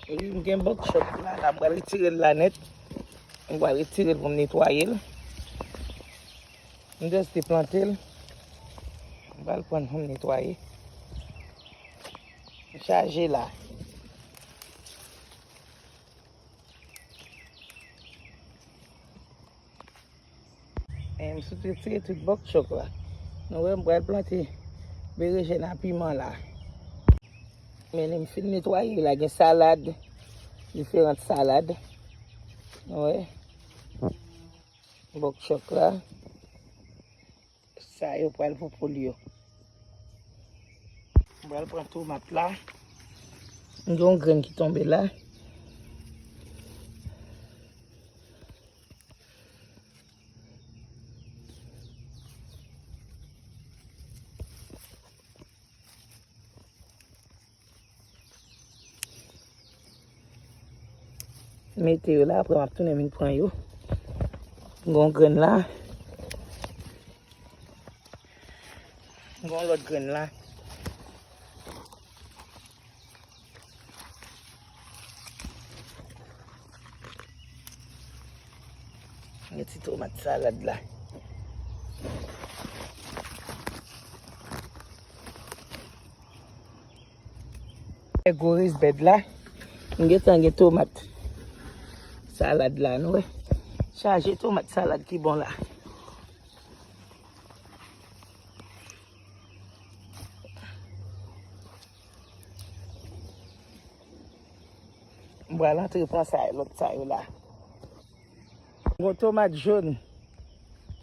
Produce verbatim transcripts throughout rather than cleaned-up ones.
Wi, m gen bòk chòk la, la, m pral retire l la nèt. M pral retire l pou m netwaye l. M just te plante l. M pral pran l pou m netwaye. M chaje la. E m sot retire tout bòk chòk la. Nou wè, m pral plante berejèn a piman la. Men m fin netwaye la, gen salad, diferan salad. Nou wè, bòk chòk la. Sa yo pral pou poul yo. M pral pran tomat la. M gen yon grenn ki tonbe la. Mete yo la, apre m ap tounen vin pran yo. M gen yon grenn la. M gen yon lòt grenn la. Gen ti tomat salad la. E gwo raised bed la. M gentan gen tomat salad la, nou wè. Chaje tomat salad ki bon la. M pral antre pran sa, lòt sa yo la. Gon tomat jòn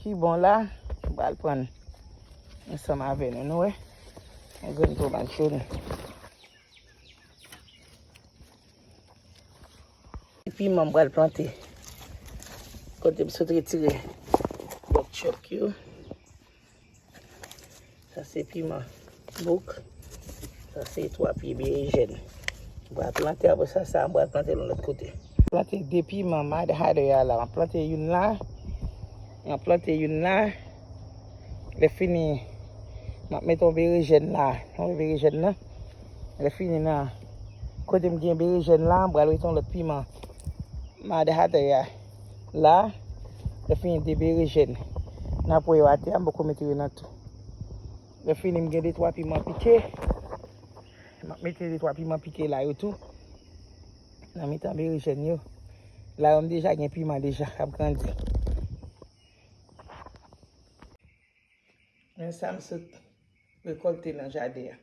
ki bon la, m pral pran ansanm avè nou, nou wè. Yon grenn tomat jòn. Piman m pral plante. Kote m sot retire bòk chòk yo. Sa se piman bouk. Sa se twa pye berejèn. M pral plante apre sa, sa m pral plante yon lòt kote. Plante de piman Mad Hatter a la. M ap plante youn la. M ap plante youn la. Lè fini, m ap mete yon berejèn la. Yon berejèn nan. Lè fini nan kote m gen berejèn la, m pral mete yon lòt piman Mad Hatter a la. Lè fini de berejèn. N ap wè yo atè a, m poko mete yo nan tou. Lè fini, m gen de twa piman pike. M ap mete de twa piman pike la yo tou. Nan mitan berejèn yo. La yo m deja gen piman deja k ap grandi. Men sa m sot rekòlte nan jaden an.